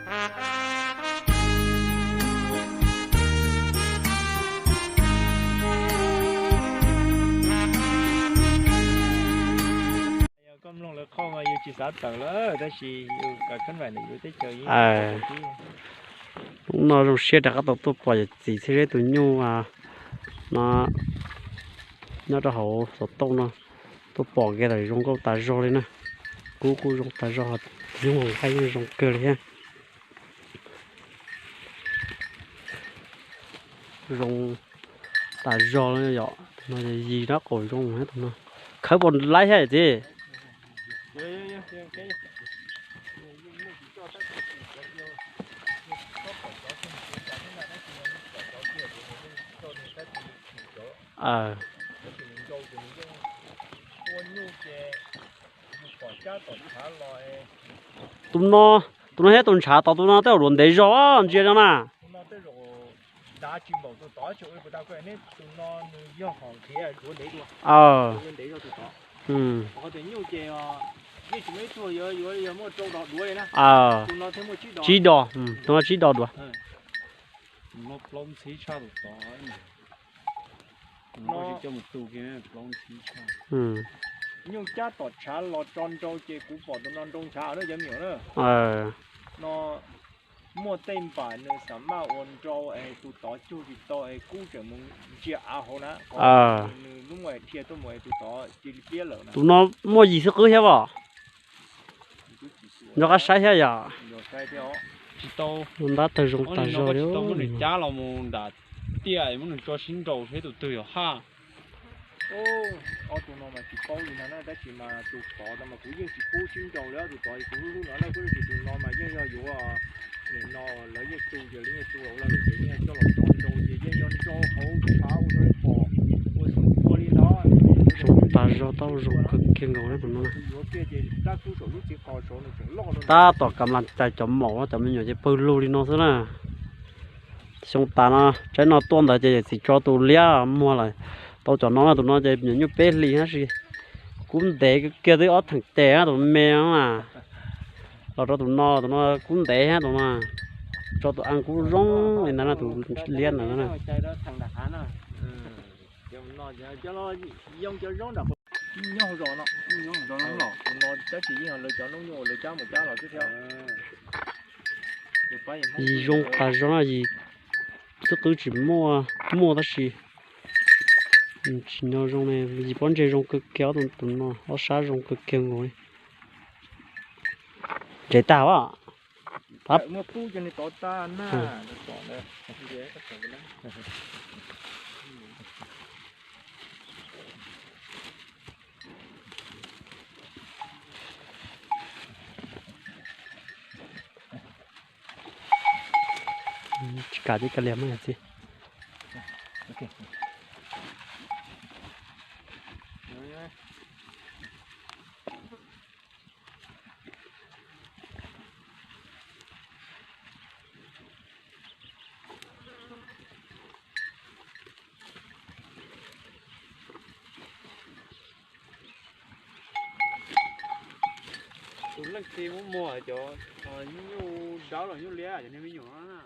Yog koj mloog lawv qhov mas yus tsis xav tawm lawm, tab sis yus kav khab npaim ntawm yus teb chaws yeej. Hnub no zoo siab rov qab tau tuaj pom yawm txiv Txhiaj Zeb tus nyuj no nyob rau hauv xov tooj no, tuaj pom kiag lawm zoo nkauj tas zog li na. Kub kuj zoo tas zog, nyuj nqaij yeej zoo kawg li thiab. Zoo tas zog li yom. Tus no yog yig rab qaum zoo thiab tus no. Khawb puas laib thiab txiv? Tus no, tus no thiab tus ntshav tod tus no tej zaum duav ntev zog ntsia no na. Tsib dos, tus no tsib dos duav. Nyuj cab tom tshav los tso nrau ces kuv pom tus no nrau ntshav na cov me nyuam na. No muaj tej npam nws xam maj ua nrau es tus tod cug tsis tau es kub tseem mus ntsia av hauv na. Nws lub muaj dhia tuaj mus es tus tod cia li pliab lawm na. Tus no muaj yig xwb qwb thiab os. Nco qab saib thiab yom. Tsis tau, ntab tawg zoo tas zog li. Tsis tau muab nws cab los mus nram tiaj es muab nws tso sib nrau seb tus twg yuav haj. Ob tus no mas tsis paub li no na, tab sis mas tus tod no mas kuv yeej tsis pub sib nrau li, tus tod kuv hlub hlub no na, kuv tus no mas yeej yog yuav, nim no lawv yeej tu ces lawv yeej tu los lawm ces yeej coj los tso nrau ces yeej yog nrau hauv tshav ua rau pom ua xwb ua li no. Zoo tas zog, tau zoo kawg kiag nkaus na tus no. Tab tom kam las cais cov maum cov me nyuam ces pawg lug li no xwb na. Xyoo tas no tsaib no tuaj ntawd ces yawm txiv tso tus liab muag lawm. Tau cov no na, tus no ces me nyuam nyuj peb hlis tab sis kub ntev kiag twb ob theem tes na tus me no na. Los rau tus no, tus no kub ntev thiab tus no. Tso tus a kub zoo li ntawd na, tus liab ntawd na. Yig zoo tas zog na, yig xwb qwb tsis muaj, muaj tab sis tsis nco zoo ne. Yig pob ntseg zoo kawg kiag, ob tus no ob sab zoo kawg kiag nkaus li. Ntsev tag as. Tsis kam ces kav liam mas yog txiv. Tus leej txiv muab muag cov nyuj dawb los nyuj liab cov niag me nyuam no na.